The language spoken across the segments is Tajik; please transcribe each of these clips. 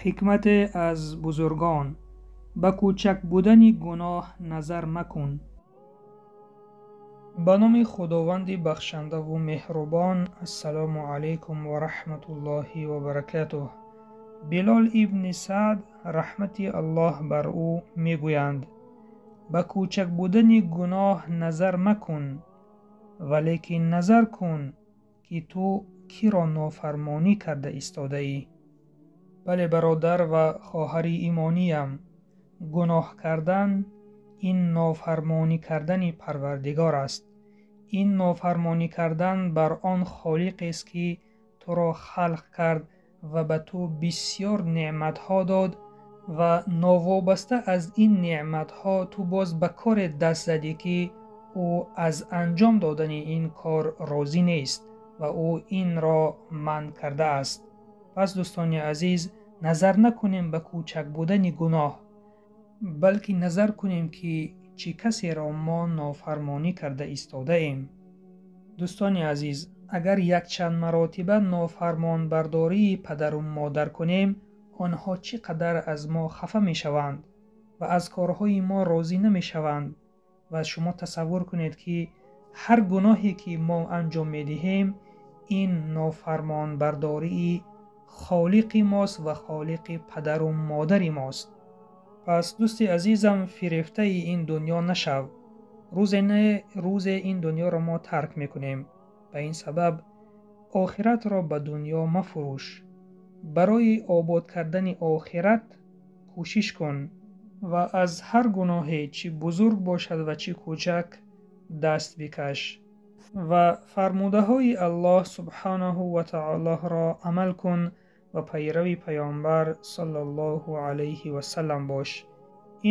Ҳикмате аз бузургон: ба кӯчак будани гуноҳ назар макун. Ба номи Худованди бахшандаву меҳрубон. Ассалому алайкум ва раҳматуллоҳи ва баракатуҳ. Билол ибни Саъд, раҳмати Аллоҳ бар ӯ, мегӯянд: ба кӯчак будани гуноҳ назар макун, валекин назар кун, ки ту киро нофармонӣ карда истодаӣ. Бале, бародар ва хоҳари имониям, гуноҳ кардан ин нофармонӣ кардани Парвардигор аст. Ин нофармонӣ кардан бар он Холиқест, ки туро халқ кард ва ба ту бисёр неъматҳо дод ва новобаста аз ин неъматҳо ту боз ба коре даст задӣ, ки ӯ аз анҷом додани ин кор розӣ нест ва ӯ инро манъ кардааст. Пас, дӯстони азиз, назар накунем ба кӯчак будани гуноҳ, балки назар кунем, ки чӣ касеро мо нофармонӣ карда истодаем. Дӯстони азиз, агар якчанд маротиба нофармонбардории падару модар кунем, онҳо чӣ қадар аз мо хафа мешаванд ва аз корҳои мо розӣ намешаванд. Ва шумо тасаввур кунед, ки ҳар гуноҳе ки мо анҷом медиҳем, ин нофармонбардории Холиқи мост ва Холиқи падару модари мост. Пас, дӯсти азизам, фирефтаи ин дунё нашав. Рӯзе не рӯзе ин дунёро мо тарк мекунем. Ба ин сабаб охиратро ба дунё мафурӯш. Барои обод кардани охират кӯшиш кун ва аз ҳар гуноҳе, чӣ бузург бошад ва чӣ кӯчак, даст бикаш ва фармудаҳои Аллоҳ субҳанаҳу ва таолоро амал кун ва пайрави Паёмбар саллаллоҳу алайҳи васаллам бош.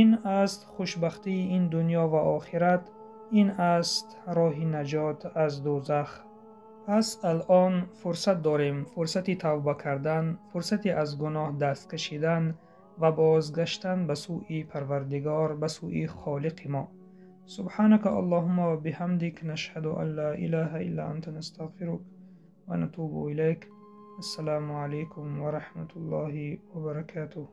Ин аст хушбахтии ин дунё ва охират, ин аст роҳи наҷот аз дӯзах. Пас алон фурсат дорем, фурсати тавба кардан, фурсати аз гуноҳ даст кашидан ва бозгаштан ба сӯи Парвардигор, ба сӯи Холиқи мо. Субҳанака Аллоҳумма ва биҳамдик, нашҳаду ан ла илаҳа илла анта, настағфирук ва натубу илайк. Ассалому алайкум ва раҳматуллоҳи ва баракатуҳ.